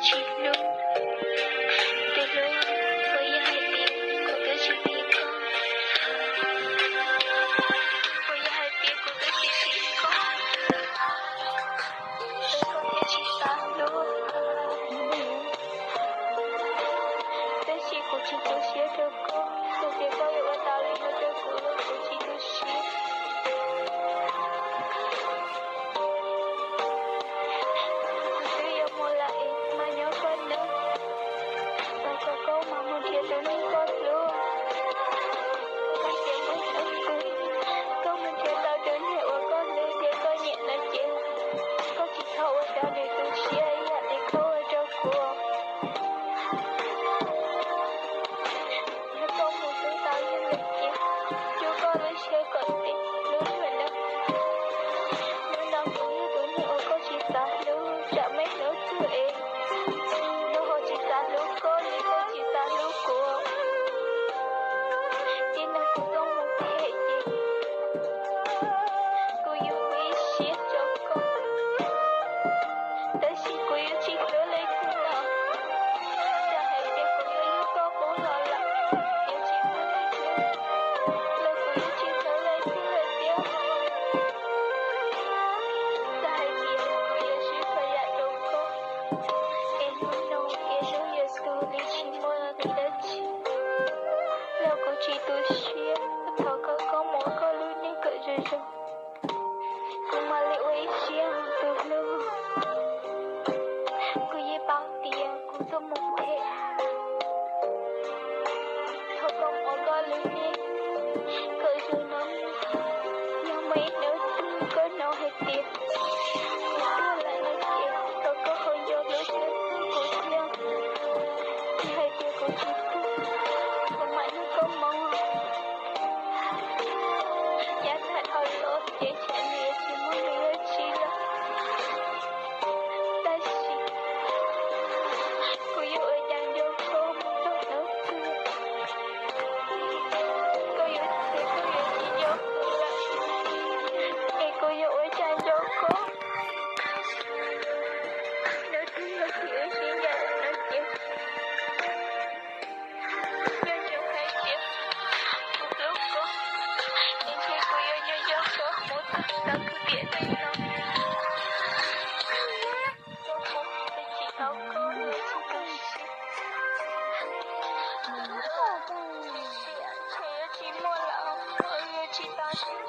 tsis hlub. Tus hlub, puas yog hais tias kuv twb tsis phim koj? Puas yog hais tias kuv twb tsis phim koj, es koj thiaj tsis xav hlub? Tab sis kuv tsis tu siab rau koj, txawm tias koj yuav ua tau li no rau kuv los kuv tsis tu siab. Kuv twb yuav mus lawm es mas nyob koj nawb, thov kom koj mam mus nrhiav tus neeg koj hlub. Koj tias muaj ib hnub twg koj mus nrhiav tau tus neeg uas koj hlub thiab koj nyiam lawm ces koj tsis txhob ua rau nws tu siab ib yam li koj ua rau kuv. Yog koj mus hlub tau leej lawm ces rub koj lub siab kom dim hlub luag lawm. Hnub no kuv yog tus neeg uas koj tsis xav hlub, tsam muaj ib hnub twg es luag ho tsis xav hlub koj li koj tsis xav hlub kuv, ces nrog kuv tuaj mus phem ces kuv yuav ua ib siab rau koj. Tab sis kuv yuav tsis hlub leej twg los, txawm hais tias kuv yuav yug koj qub los lawm, yuav tsis muaj leej twg, los kuv yuav tsis hlub leej twg lawm thiab. Txawm hais tias kuv yuav siv txhua yam rau koj, es hnub no es hnub yuav tu li tsis muaj nqis dab tsi, los kuv tsis tu siab. Thov kom koj mus ua koj lub neej kom zoo zoo. Kuv mam li ua ib siab tus hlub. Kuv yeej paub tias kuv tuaj mus phem. Thov koj mus ua koj lub neej kom zoo no. Yog muaj ib hnub twg koj hnov hais tias kuv tuag lawm no ces thov koj ho nco hlub thiab hlub kuv thiab. Yog hais tias kuv tsis tuag, kuv mam nrog koj mus. Yav tag dhau los ces tsam nws yuav tsis muaj nws dab tsi lawm. Tab sis kuv yuav ua cas nco koj mus txog hnub twg? Koj yuav tias koj yuav tsis nco kuv lawm, es kuv yuav ua cas nco koj? Hnub twg yog thaum wb sib ncaim lawm no ces nco ntsoov hais tias kuv hlub koj, es ntshe kuv yuav nco nco koj mus txog rau kuv tiam neej no. Koj mus, kuv tsis tau koj yuav tsis tu siab, ntshe yuav tsis muaj lawm, yuav tsis tau siab.